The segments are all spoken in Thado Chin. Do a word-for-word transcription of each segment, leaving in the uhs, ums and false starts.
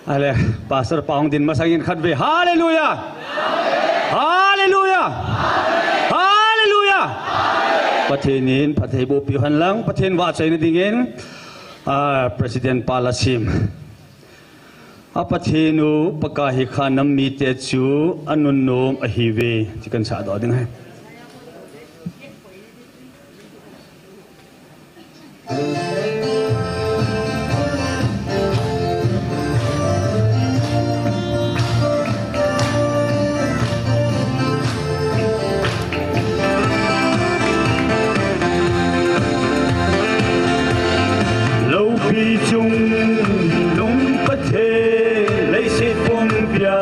Ale, Pastor pa hung din masangin khatvei. Hallelujah! Hallelujah! Hallelujah! Pathen in phattheiboh piu hen lang, Pathen vahchoina dingin, ah, President pa la sim. A Pathen u Pakai hi kha nam mite chu anunnom ahiuve. Ti kan sahdoh ding ahi. Loupi chung lung Pathen, leiset pumpia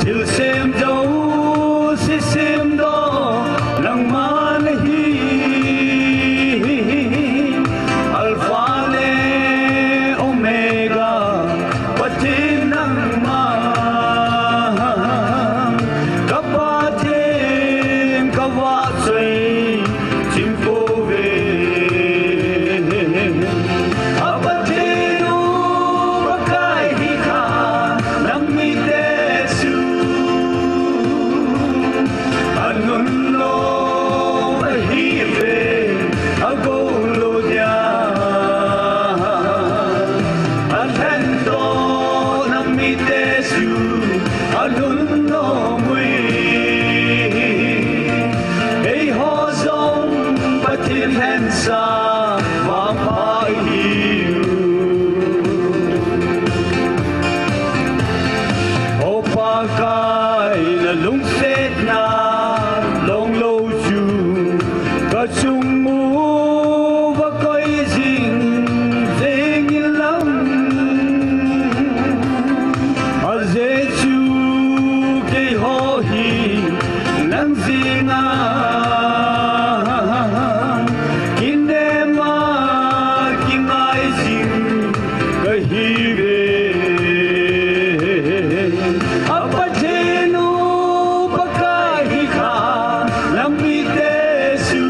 thilsem jouse semdoh nangma nahi. Alpha le Omega, Pathen nangma. Ka Pathen, ka vahchoi chim pouve. A Pathen u Pakai hi kha nam mite chu anunnom ahiuve, agou lou dia. Alhendoh nam mite chu anunnom uve. Eiho jong Pathen lhensah vangpha ihiu. O Pakai, na lungsetna longlou chu ka chung uva koi jing jeng in lang. Ajeh chu keiho hi nang jeng a kinem a kingai jing kahiuve. A Pathen u Pakai hi kha nam mite chu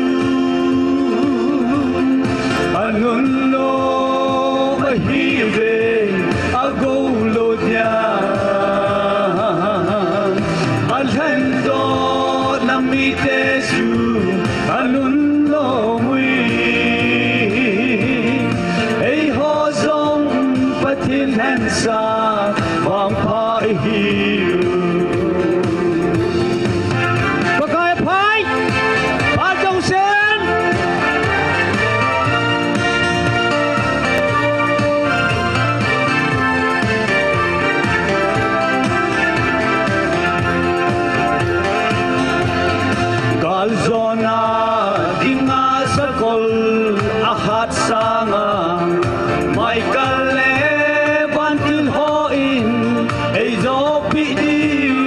anunnom ahiuve, agou lou dia. Alhendoh nam mite chu anunnom uve. Eiho jong Pathen lhensah vangpha ihiu. Pakai phat, phat jong sen. Galjona dinga sakol ahat sanga, Michael le vantil hon eijopeh diu.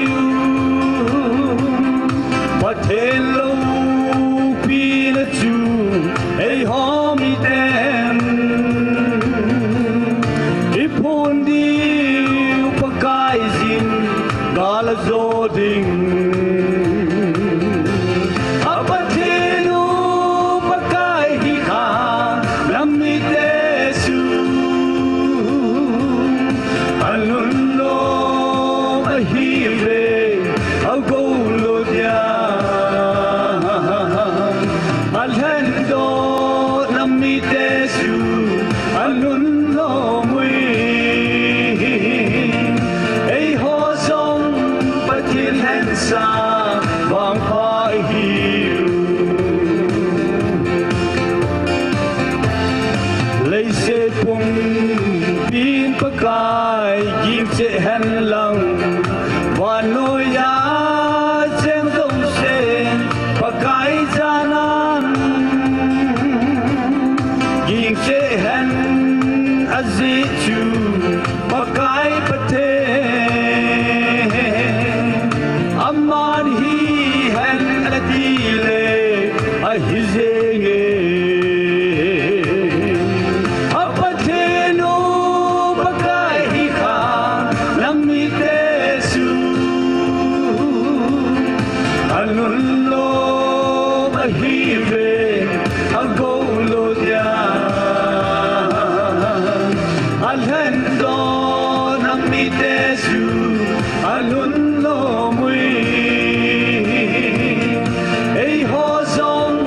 Pathen loupina chu eiho miten iphon diu, Pakaiyin gal ajo ding. A Pathen u Pakai hi kha nam mite chu anunnom ahiuve, agou lou dia. Alhendoh nam mite chu anunnom uve. Eiho jong Pathen lhensah vangpha ihiu. Leiset pumpin Pakai gingcheh hen lang, vannoiya cheng jouse Pakai janan gingcheh hen, ajeh chu Pakai Pathen, aman hihen atile ahi jenge. A Pathen u Pakai hi kha nam mite chu anunnom ahiuve, agou lou dia. Alhendoh nam Teju alun lo mui. Eiho jong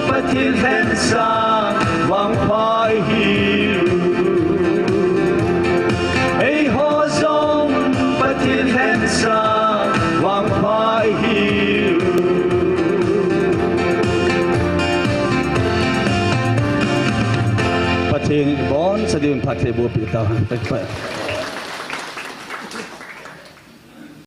Pathen lhensa vangpha ihiu. Eiho jong Pathen lhensa vangpha ihiu. Pathen in ibonchauvin phatthei boh peh tauhen.